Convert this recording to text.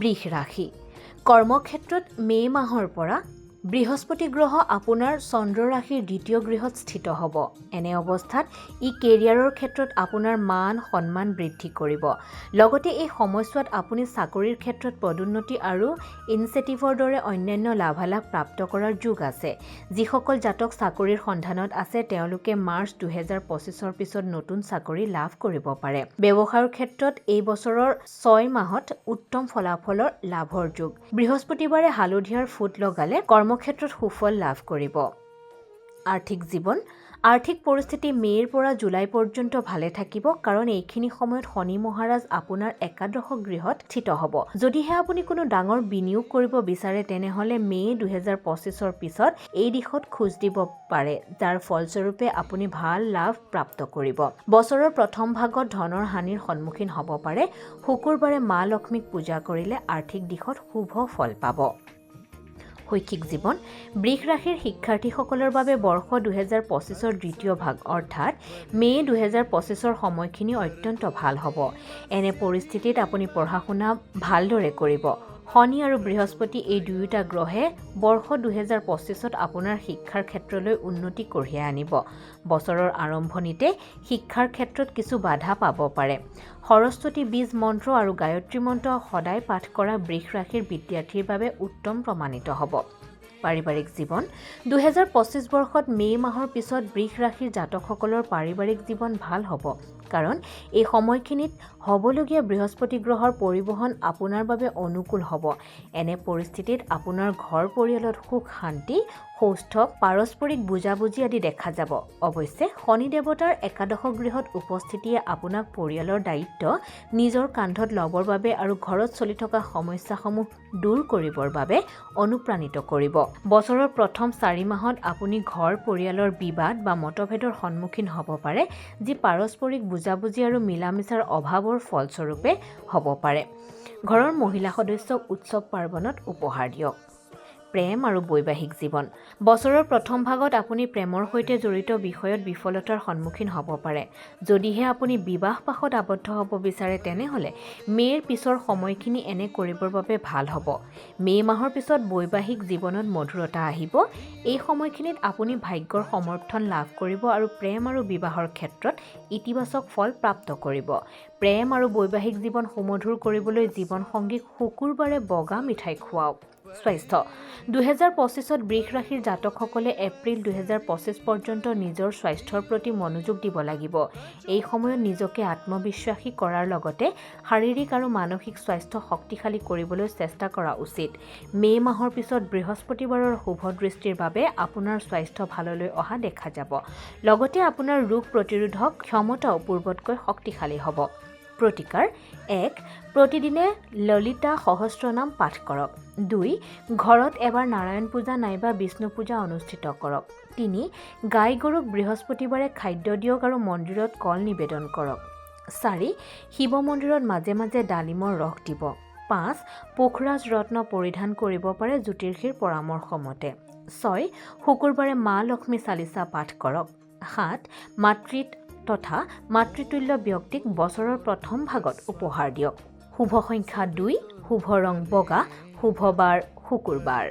বৃষ ৰাশি। কৰ্মক্ষেত্ৰত মে' মাহৰ পৰা বৃহস্পতি গ্ৰহ আপোনাৰ চন্দ্ৰ ৰাশিৰ দ্বিতীয় গৃহত স্থিত হ'ব। এনে অৱস্থাত ই কেৰিয়াৰৰ ক্ষেত্ৰত আপোনাৰ মান সন্মান বৃদ্ধি কৰিব। লগতে এই সময়ছোৱাত আপুনি চাকৰিৰ ক্ষেত্ৰত পদোন্নতি আৰু ইনচেণ্টিভৰ দৰে অন্যান্য লাভালাভ প্ৰাপ্ত কৰাৰ যোগ আছে। যিসকল জাতক চাকৰিৰ সন্ধানত আছে, তেওঁলোকে মাৰ্চ 2025ৰ পিছত নতুন চাকৰি লাভ কৰিব পাৰে। ব্যৱসায়ৰ ক্ষেত্ৰত এই বছৰৰ 6 মাহত উত্তম ফলাফলৰ লাভৰ যোগ। বৃহস্পতিবাৰে হালধীয়াৰ ফুট লগালে কৰ্মক্ষেত্ৰত সুফল লাভ কৰিব। আৰ্থিক জীৱন। আৰ্থিক পৰিস্থিতি মে'ৰ পৰা জুলাই পৰ্যন্ত ভালে থাকিব, কাৰণ এইখিনি সময়ত শনি মহাৰাজ আপোনাৰ একাদশ গৃহত স্থিত হ'ব। যদিহে আপুনি কোনো ডাঙৰ বিনিয়োগ কৰিব বিচাৰে, তেনেহ'লে মে' 2025ৰ পিছত এই দিশত খোজ দিব পাৰে, যাৰ ফলস্বৰূপে আপুনি ভাল লাভ প্ৰাপ্ত কৰিব। বছৰৰ প্ৰথম ভাগত ধনৰ হানিৰ সন্মুখীন হ'ব পাৰে। শুকুৰবাৰে মা লক্ষ্মীক পূজা কৰিলে আৰ্থিক দিশত শুভ ফল পাব। শৈক্ষিক জীৱন। বৃষ ৰাশিৰ শিক্ষাৰ্থীসকলৰ বাবে বৰ্ষ 2025ৰ দ্বিতীয় ভাগ, অৰ্থাৎ মে' 2025ৰ সময়খিনি অত্যন্ত ভাল হ'ব। এনে পৰিস্থিতিত আপুনি পঢ়া শুনা ভালদৰে কৰিব। শনি আৰু বৃহস্পতি, এই দুয়োটা গ্ৰহে বৰ্ষ 2025ত আপোনাৰ শিক্ষাৰ ক্ষেত্ৰলৈ উন্নতি কঢ়িয়াই আনিব। বছৰৰ আৰম্ভণিতে শিক্ষাৰ ক্ষেত্ৰত কিছু বাধা পাব পাৰে। সৰস্বতী বীজ মন্ত্ৰ আৰু গায়ত্ৰী মন্ত্ৰ সদায় পাঠ কৰা বৃষ ৰাশিৰ বিদ্যাৰ্থীৰ বাবে উত্তম প্ৰমাণিত হ'ব। পাৰিবাৰিক জীৱন। 2025 বৰ্ষত মে' মাহৰ পিছত বৃষ ৰাশিৰ জাতকসকলৰ পাৰিবাৰিক জীৱন ভাল হ'ব, কাৰণ এই সময়খিনিত হ'বলগীয়া বৃহস্পতি গ্ৰহৰ পৰিবহণ আপোনাৰ বাবে অনুকূল হ'ব। এনে পৰিস্থিতিত আপোনাৰ ঘৰ পৰিয়ালত সুখ, শান্তি, সৌষ্ঠৱ, পাৰস্পৰিক বুজাবুজি আদি দেখা যাব। অৱশ্যে শনি দেৱতাৰ একাদশ গৃহত উপস্থিতিয়ে আপোনাক পৰিয়ালৰ দায়িত্ব নিজৰ কান্ধত ল'বৰ বাবে আৰু ঘৰত চলি থকা সমস্যাসমূহ দূৰ কৰিবৰ বাবে অনুপ্ৰাণিত কৰিব। বছৰৰ প্ৰথম 4 মাহত আপুনি ঘৰ পৰিয়ালৰ বিবাদ বা মতভেদৰ সন্মুখীন হ'ব পাৰে, যি পাৰস্পৰিক বুজাবুজি আৰু মিলা মিছাৰ অভাৱৰ ফলস্বৰূপে হ'ব পাৰে। ঘৰৰ মহিলা সদস্যক উৎসৱ পাৰ্বণত উপহাৰ দিয়ক। প্ৰেম আৰু বৈবাহিক জীৱন। বছৰৰ প্ৰথম ভাগত আপুনি প্ৰেমৰ সৈতে জড়িত বিষয়ত বিফলতাৰ সন্মুখীন হ'ব পাৰে। যদিহে আপুনি বিবাহ পাশত আবদ্ধ হ'ব বিচাৰে, তেনেহ'লে মে'ৰ পিছৰ সময়খিনি এনে কৰিবৰ বাবে ভাল হ'ব। মে' মাহৰ পিছত বৈবাহিক জীৱনত মধুৰতা আহিব। এই সময়খিনিত আপুনি ভাগ্যৰ সমৰ্থন লাভ কৰিব আৰু প্ৰেম আৰু বিবাহৰ ক্ষেত্ৰত ইতিবাচক ফল প্ৰাপ্ত কৰিব। প্ৰেম আৰু বৈবাহিক জীৱন সুমধুৰ কৰিবলৈ জীৱনসংগীক শুকুৰবাৰে বগা মিঠাই খুৱাওক। স্বাস্থ্য। 2025ত বৃষ ৰাশিৰ জাতকসকলে এপ্ৰিল 2025 পৰ্যন্ত নিজৰ স্বাস্থ্যৰ প্ৰতি মনোযোগ দিব লাগিব। এই সময়ত নিজকে আত্মবিশ্বাসী কৰাৰ লগতে শাৰীৰিক আৰু মানসিক স্বাস্থ্য শক্তিশালী কৰিবলৈ চেষ্টা কৰা উচিত। মে' মাহৰ পিছত বৃহস্পতিবাৰৰ শুভ দৃষ্টিৰ বাবে আপোনাৰ স্বাস্থ্য ভাললৈ অহা দেখা যাব। লগতে আপোনাৰ ৰোগ প্ৰতিৰোধক ক্ষমতাও পূৰ্বতকৈ শক্তিশালী হ'ব। প্ৰতিকাৰ: 1, প্ৰতিদিনে ললিতা সহস্ৰনাম পাঠ কৰক। 2, ঘৰত এবাৰ নাৰায়ণ পূজা নাইবা বিষ্ণু পূজা অনুষ্ঠিত কৰক। 3, গাই গৰুক বৃহস্পতিবাৰে খাদ্য দিয়ক আৰু মন্দিৰত কল নিবেদন কৰক। 4, শিৱ মন্দিৰত মাজে মাজে ডালিমৰ ৰস দিব। 5, পোখৰাজ ৰত্ন পৰিধান কৰিব পাৰে জ্যোতিষীৰ পৰামৰ্শ মতে। 6, শুকুৰবাৰে মা লক্ষ্মী চালিচা পাঠ কৰক। 7, মাতৃত তথা মাতৃতুল্য ব্যক্তিক বছৰৰ প্ৰথম ভাগত উপহাৰ দিয়ক। শুভ সংখ্যা 2, শুভ ৰং বগা, শুভ বাৰ শুকুৰবাৰ।